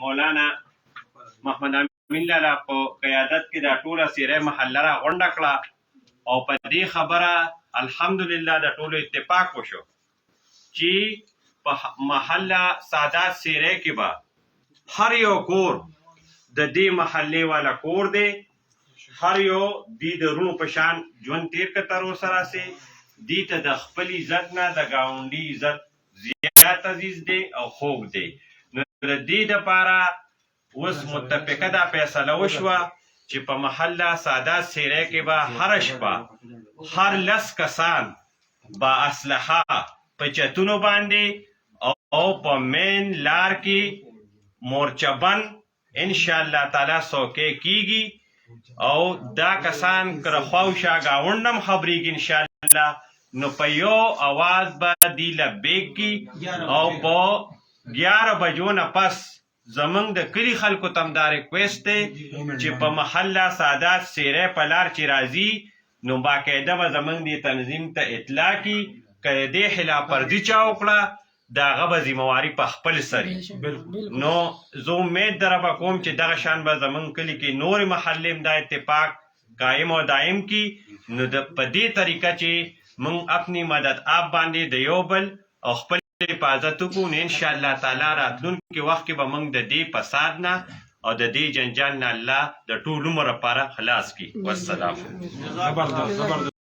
مولانا محمد امین لالا په قیادت کې دا ټوله سیره محله را غونډه کړه او په دې خبره الحمدلله د ټولو اتفاق وشو چې په محله سادات سیره کې به هر یو کور د دې محلې والا کور دی، هر یو دی د رونو په شان ژوند تیر که تر اوسه راسې دی ته د خپل عزت نه د ګاونډي عزت زیات عزیز دی او خوږ دی. نو د دې دپاره اوس متفقه دا فیصله وشوه چې په محله سادات سیری کې به هره شپه هر لس کسان با اسلحه په چتونو باندې او په مین لار کې مورچه بند ان شاء الله تعالی څوکۍ کیږي او دا کسان که د خواوشا ګاونډ هم خبریږي ان شاء الله نو په یو اواز به دی لبیک کی او په 11 بجو نه پس زمونږ د کلي خلکو ته هم دا ریکویسټ دی چې په محله سادات سیری په لار چې راځي نو باقاعده به زمونږ دې تنظیم ته اطلاع کړي، که د دې خلاف ورزي چا وکړه د هغه به ذمه واري په خپل سر وي. نو زه امید د ربه کوم چې دغه شان به زمونږ کلي کې نورې محلې هم دا اتفاق قایم او دایم کړي. نو د په دې طریقه چې مونږ اپنی مدد آپ باندې د یو بل او خپل حفاظت وکړو نو ان شاء الله تعالی راتلونکي وخت کې به موږ د دې فساد نه او د دې جنجال نه الله د ټول عمر لپاره خلاص کړي. والسلام. زبردست زبردست.